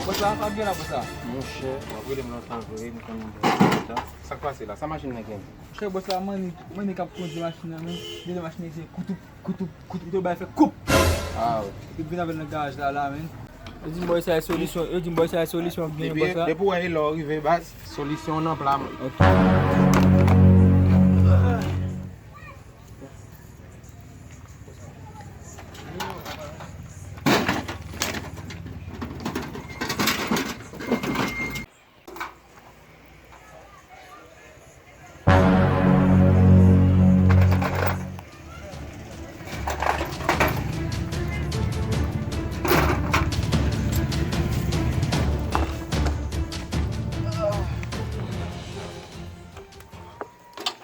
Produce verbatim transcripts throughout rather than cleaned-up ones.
Bòs la, sa k gen la, bòs la? Monchè, w ap rele m lontan vre, m konn yon bagay konsa. Sa k pase la? Sa machin nan gen? Monchè, bòs la, mannik, mannik k ap kondui machin nan, men. Dedan machin nan, se koutoup, koutoup, koutoup, tout bagay fè koup. Ah, wi. Epi vin avè l nan garaj la, la, men. Yo di m bòs sa e solisyon, yo di m bòs sa e solisyon k genyen, bòs la. Depi w wè e lè w rive, baz, solisyon nan pla, man. Ok.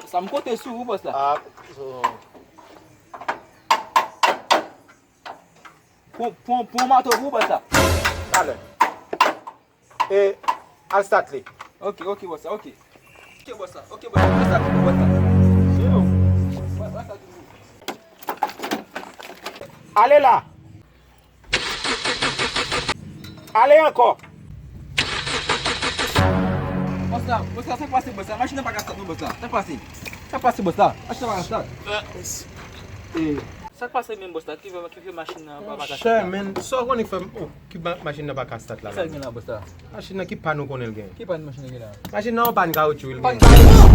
Sa m konte sou ou, bòs la. Ah, so. Pran, pran, pran mato pou ou, bòs la. Talè. E al stat li. Ok, ok, bòs la, ok. Ok, bòs la, ok, bòs la. Al stat li, bòs la. Se yo. Bòs la, stat li. Ale la. Ale ankò. Bòs la, bòs la, sa k pase, bòs la? Machin nan pa ka stat non, bòs la. Sa k pase? Sa k pase, bòs la? Machin nan pa ka stat. E, sa k pase menm, bòs la? Ki fè, ki fè machin nan pa, pa ka stat la? Monchè, men, sa w konnen k fè, oh, ki ma-, machin nan pa ka stat la? Sa l gen la, bòs la? Machin nan ki pàn ou konnen l gen? Ki pàn machin nan gen la? Machin nan yon pàn kawotchou l gen. Pàn kawotchou?